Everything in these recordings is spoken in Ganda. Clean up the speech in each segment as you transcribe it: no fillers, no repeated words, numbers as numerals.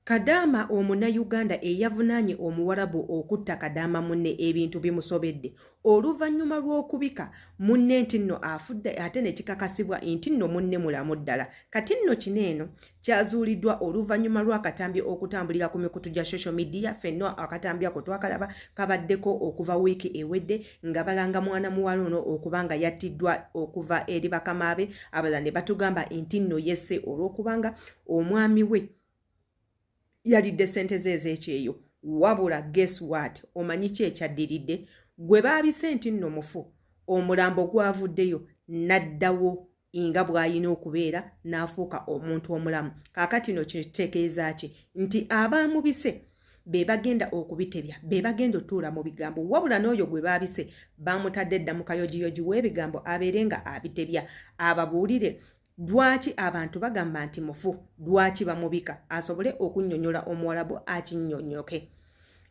Kadaama Omunnayuganda eyavunaanye Omuwarabu okutta kadaama munne ebintu bimusobedde oluvannyuma lw'okubika munne nti nno afudde ate ne kikakasibwa nti nno munne mulamu ddala. Kati nno kino eno kyazuuliddwa oluvannyuma lw'akatambi okutambulira ku mikutu gya social media. Ffenna akatambi ako twakalaba, kabaddeko okuva wiiki ewedde nga balanga mwana muwala ono okuba nga yattiddwa okuva eri bakama be, abalala ne batugamba nti nno yesse olw'okubanga omwami we yalidde ssente ze ez'ekyeyo. Wabula guess what, omanyi ki ekyaddiridde? Gwe baabise nti nno mufu, omulambo gwavuddeyo n'addawo nga bw'alina okubeera n'afuuka omuntu omulamu. Kaakati no kitegeeza ki? Nti abaamubise be bagenda okubitebya, be bagenda otuula mu bigambo. Wabula n'oyo gwe baabise baamutadde dda mu kayojiyoji w'ebigambo abeere nga abitebya, ababuulire lwaki abantu bagamba nti mufu, lwaki bamubika, asobole okunnyonnyola Omuwalabu akinnyonnyoke.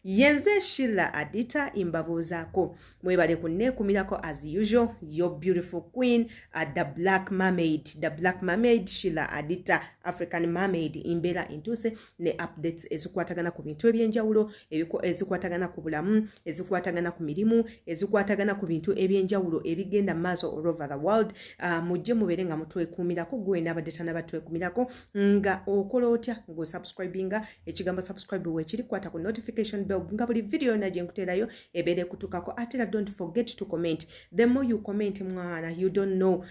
Yenze Shilla Adita, imbabuuzaako mwebale kunneekumirako. As usual, your beautiful queen, the black mermaid, the black mermaid Shilla Adita, African mermaid. Embeera entuuse ne updates ezikwatagana ku bintu ebyenjawulo, ezikwatagana ku bulamu, ezikwatagana ku mirimu, ezikwatagana ku bintu ebyenjawulo ebigenda mu maaso all over the world. Mujje mubeere nga mutwekuumirako. Gwe nabadde tanabatwekuumirako, nga okola otya? Ng'osubscribinga. Ekigambo subscribe weekiri, kwata ku notification bell nga buli video yonna gye nkuteerayo ebeere kutukako. Ate era don't forget to comment. The more you comment, mwana, you don't know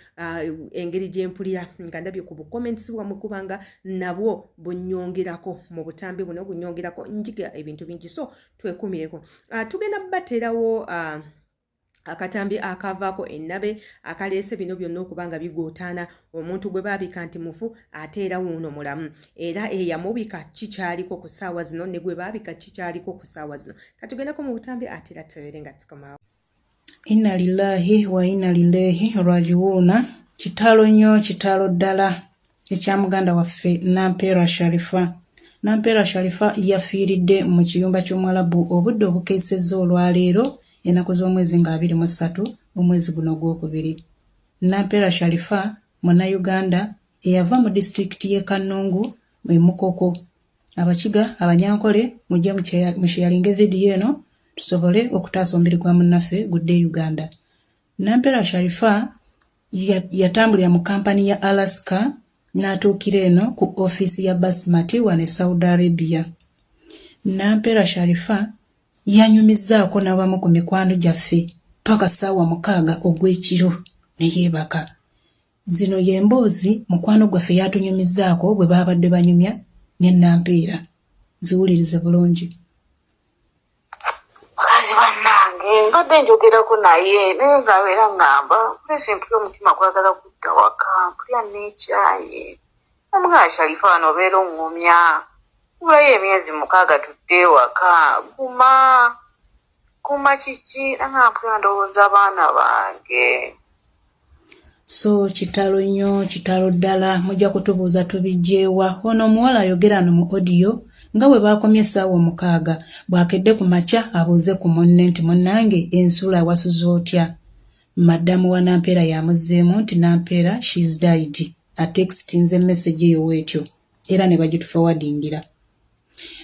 engeri gye mpulira nga ndabye ku bucomments bwammwe, kubanga nabwo bunyongerako mu butambi buno, bunyongerako njiga ebintu bingi. So twekuumireko. Tugenda bateerawo akatambi akavaako ennabe akaleese bino byonna okuba nga bigootaana, omuntu gwe baabika nti mufu ate era wuuno mulamu, era eyamubika kikyaliko ku ssaawa zino, ne gwe baabika kikyaliko ku ssaawa zino. Katugendako mu butambi ate era tubeere nga tukomawo. Inna lillahi wa inna ilaihi rajiwuuna. Kitalo nnyo, kitalo ddala ekya muganda waffe Nampeera Sharifa. Nampeera Sharifa yafiiridde mu kiyumba ky'Omuwalabu obudde obukeesezza olwaleero, ennaku z'omwezi nga 23 omwezi guno ogwokubiri. Nampeera Sharifa Munnayuganda eyava mu disitulikiti y'e Kannungu e Mukoko. Abakiga, Abanyankole, mujje musheyalinge vidiyo eno tusobole okutaasa omubiri gwa munnaffe gudde e Uganda. Nampeera Sharifa yatambulira mu kampani ya Alaska n'atuukira eno ku ofiisi ya Basmati wano e Saudi Arabia. Nampeera Sharifa yanyumizzaako n'abamu ku mikwano gyaffe paka ssaawa 6 ogw'ekiro ne yeebaka. Zino y'emboozi mukwano gwaffe yatunyumizzaako bwe baabadde banyumya ne Nampeera. Ziwulirize bulungi. Bakazi bannange, mbadde njogerako naye, naye ng'abeera ŋŋamba pulesi mpulira omutima gwagala kudda waka, mpulira neekyaye. Namugamba, Sharifa, wano obeera oŋŋumya, kubulayo emyezi 6 tudde ewaka, guma guma. Kiki? Nanga mpulira ndowooza abaana bange. So kitalo nnyo, kitalo ddala. Mujja kutubuuza tubiggyeewa. Ono omuwala ayogera no mu audio nga bwe baakomye essaawa 6, bw'akedde ku makya abuuze ku munne nti, "Munnange, ensuula wasuze otya?" Maddamu wa Nampeera yamuzzeemu nti, "Nampeera, she's died." Atextinze message eyo weetyo era ne bagituforwardingira.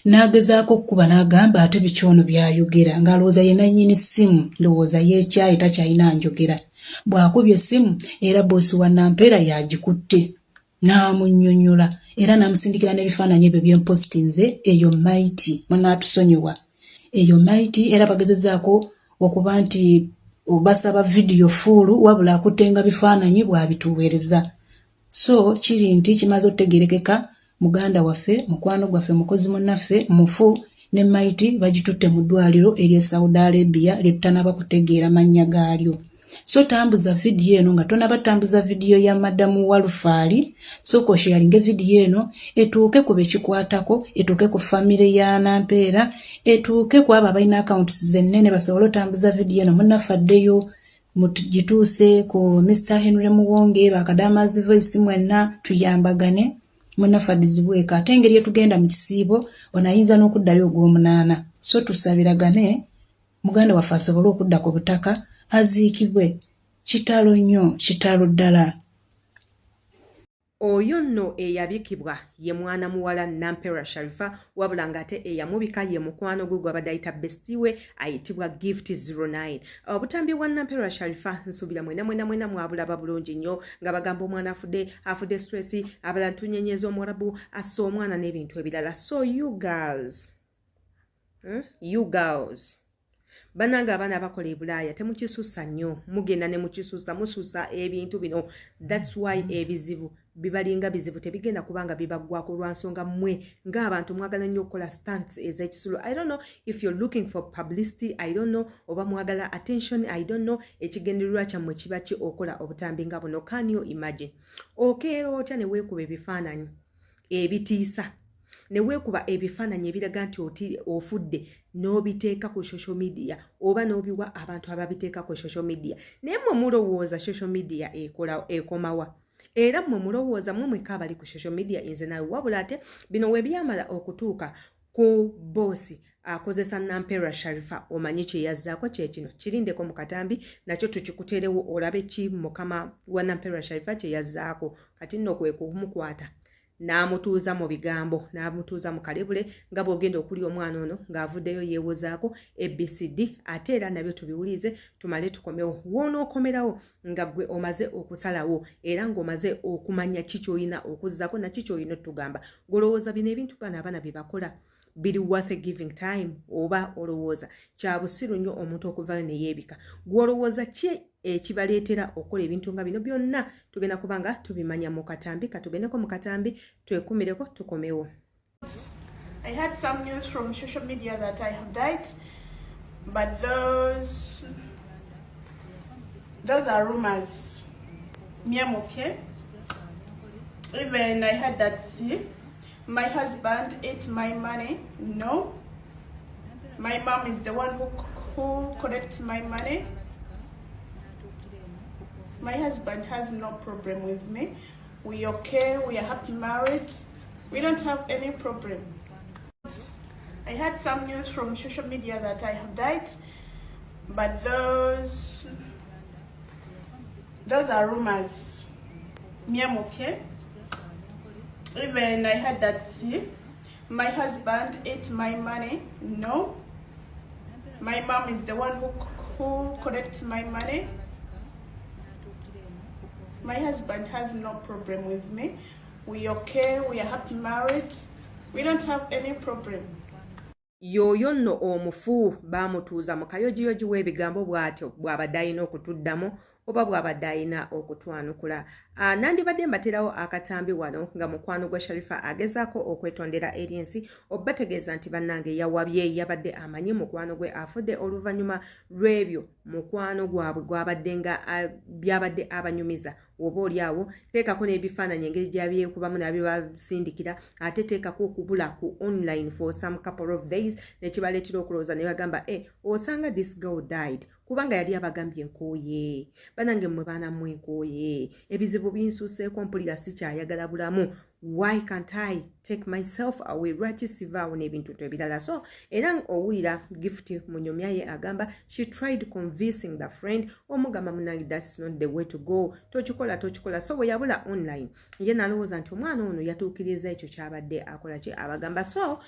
N'agezaako okkuba n'agamba, ate biki ono by'ayogera, ng'alowooza ye nannyini ssimu, ndowooza yeekyaye takyalina njogera. Bw'akubye essimu era boosi wa Nampeera y'agikutte n'amunnyonnyola era n'amusindikira n'ebifaananyi ebyo byempositinze. Eyo maiti, munaatusonyiwa, eyo maiti era bagezezaako okuba nti basaba vidiyo full, wabula akuttenga bifaananyi bw'abituweereza. So kiri nti kimaze okutegeerekeka, muganda waffe, mukwano gwaffe, mukozi munnaffe mufu, ne maiti bagitutte mu ddwaliro ery'e Saudi Arabia lye tutanaba kutegeera mannya gaalyo. So tambuza vidiyo eno. Nga tonaba tambuza vidiyo ya madamu Walufaali, sooka osharinge vidiyo eno etuuke ku bekikwatako, etuuke ku famire ya Nampeera, etuuke ku abo abalina accounts zennene basobole otambuza vidiyo eno munnaffe addeyo. Gituuse ku Mr Henry Muwonge, bakadamazi voice, mwenna tuyambagane munnaffe addizibweko. Ate engeri etugenda mu kisiibo, ono ayinza n'okuddayo ogw'omunaana. So tusabiragane muganda waffe asobole okudda ku butaka aziikibwe. Kitalo nnyo, kitalo ddala. Oyo nno eyabikibwa ye mwana muwala Nampeera Sharifa, wabula ng'ate eyamubika ye mukwano gwe gwabadde ayita bestie we ayitibwa Gift 09. Obutambi bwa Nampeera Sharifa nsuubira mwena mwena mwena mwabulaba bulungi nnyo, nga bagamba omwana afudde, afudde stress, abalala tunyenyeza Omuwarabu assa omwana n'ebintu ebirala. So you girls, You girls, bannange, abaana abakola e Bulaaya, temukisusa nnyo, mugenda ne mukisusa, mususa ebintu bino. That's why ebizibu bibalinga bizibu, tebigenda kubanga bibaggwako lwa nsonga mmwe ng'abantu mwagala nnyo okukola stunts ez'ekisulo. I don't know if you're looking for publicity, I don't know oba mwagala attention, I don't know ekigendererwa kyammwe kiba ki okola obutambi nga buno. Can you imagine, okeera otya ne weekuba ebifaananyi ebitiisa, ne weekuba ebifaananyi ebiraga nti oti ofudde, n'obiteeka ku social media oba n'obiwa abantu ababiteeka ku social media? Naye mmwe mulowooza social media ekola ekomawa? Era mmwe mulowooza mmwe mweka abali ku social media, nze nawe? Wabula ate bino we byamala okutuuka ku boss akozesa Nampeera Sharifa, omanyi kyeyazzaako kyekino. Kirindeko mu katambi, nakyo tukikuteerewo olabe ki mukama wa Nampeera Sharifa kyeyazzaako. Kati nno kwe kumukwata n'amutuuza mu bigambo, n'amutuuza mu kalebule, nga bw'ogenda okuli omwana ono ng'avuddeyo yeewozaako ABCD. Ate era nabyo tubiwulize, tumale tukomewo. W'onookomerawo nga ggwe omaze okusalawo era ng'omaze okumanya ki ky'olina okuzzaako naki ky'olina otugamba. Golowooza bino ebintu bano abaana bye bakola biri worth giving time, oba olowooza kya busiru nnyo omuntu okuvayo ne yeebika? Gw'olowooza ki ekibaleetera okukola ebintu nga bino byonna? Tugenda kuba nga tubimanya mu katambi. Katugendeko mu katambi, twekumireko, tukomewo. I had some news from social media that I have died, but those are rumors. Me, I'm okay. Even I had that, see, my husband ate my money. No, my mom is the one who collects my money. My husband has no problem with me. We okay. We are happy married. We don't have any problem. I had some news from social media that I have died, but those are rumors. Me, I'm okay. Even I had that, see, my husband ate my money. No, my mom is the one who collects my money. My husband has no problem with me. We okay. We are happy married. We don't have any problem. Y'oyo nno omufu baamutuuza mu kayojiyoji w'ebigambo bw'atyo bw'abadde alina okutuddamu oba bw'abadde alina okutwanukula. Nandibadde mbaterawo akatambi wano nga mukwano gwa Sharifa agezaako okwetondera eri ensi, obategeeza nti bannange yawabye, yabadde amanyi mukwano gwe afudde oluvannyuma lw'ebyo mukwano gwabwe gwabadde nga byabadde abanyumiza. Oba oli awo teekako n'ebifaananyi engeri gyabyekubamu nabibasindikira, ate teekako okubula ku online for some couple of days, nekibaleetera okulowooza ne bagamba, e osanga this girl died, kubanga yali abagambye, "Nkooye banange, mmwe baana mmwe, nkooye, ebizibu binsuseeko, mpulira sikyayagala bulamu. Why can't I take myself away? Lwaki sivaawo?" N'ebintu ebirala. So era owulira Gift Munyumyaye agamba she tried convincing the friend, omugamba, "Munange, that's not the way to go, tokikola, tokikola." So bwe yabula online, ye nalowooza nti omwana ono yatuukiriza ekyo kyabadde akola ki abagamba. So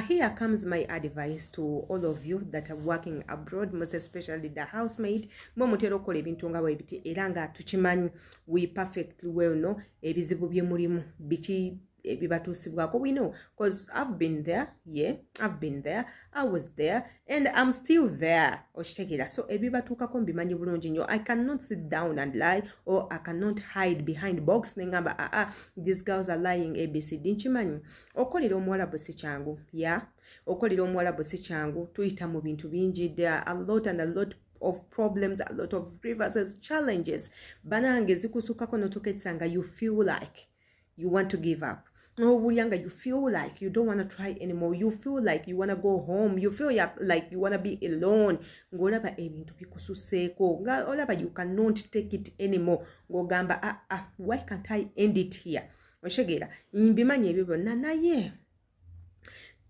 here comes my advice to all of you that are working abroad, most especially the housemaid. Mwe mutera okukola ebintu nga bwe biti, era nga tukimanyi, we perfectly well know ebizibu bye mulimu biki ebibatuusibwako. We know because I've been there. Yeah, I've been there, I was there and I'm still there, okitegeera? So ebibatuukako mbimanyi bulungi nnyo. I cannot sit down and lie, or I cannot hide behind box nengamba, "Aa, these girls are lying, ABCD." Nkimanyi okolera Omuwalabu si kyangu ya okolera Omuwalabu si kyangu. Tuyita mu bintu bingi. There are a lot and a lot of problems, a lot of grievances, challenges banange zikusukako notuketsa nga you feel like you want to give up. Owulya nga you feel like you don't want to try anymore, you feel like you want to go home, you feel like you want to be alone, ng'olaba ebintu bikususeeko, nga olaba you cannot take it anymore, ng'ogamba, "Ah, ah, why can't I end it here?" Okitegeera? Mbimanyi ebyo byonna, naye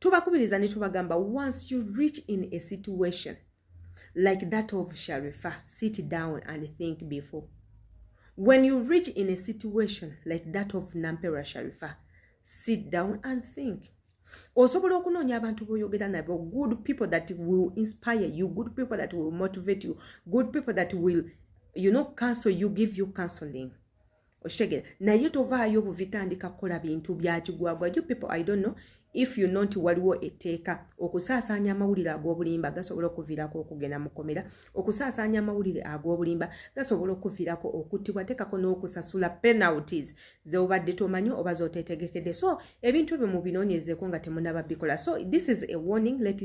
tubakubiriza ne tubagamba, once you reach in a situation like that of Sharifa, sit down and think before. When you reach in a situation like that of Nampeera Sharifa, sit down and think. Osobola okunoonya abantu b'oyogera nabo, good people that will inspire you, good people that will motivate you, good people that will counsel you, give you counseling. Okitegeera? Naye tovaayo buvitandika kukola bintu bya kigwagwa. You people, I don't know if you know nti waliwo etteeka okusaasaanya amawulire ag'obulimba gasobola okuviirako okugenda mu kkomera, okusaasaanya amawulire ag'obulimba gasobola okuviirako okuttibwa, teekako n'okusasula penalties z'obadde tomanyi oba z'oteetegekedde. So ebintu ebyo mubinoonyezeeko nga temunaba bikola. So this is a warning. Let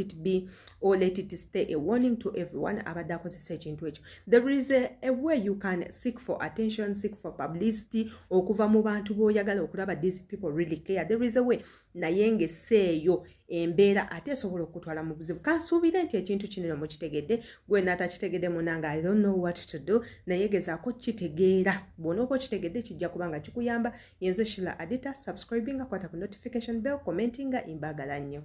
it be or let it stay a warning to everyone abadde akozesa ekintu ekyo. There is a way you can seek for attention, seek for publicity okuva mu bantu b'oyagala okulaba these people really care. There is a way, naye ng'esseeyo embeera ate esobola okutwala mu buzibu. Kansuubire nti ekintu kino mukitegedde. Gwe naatakitegedde munanga, I don't know what to do, naye gezaako kitegeera. Bw'onooba okitegedde, kijja kuba nga kikuyamba. Yenze Shila Adita. Subscribinga, kwata ku notification bell, commentinga. Mbagala nnyo.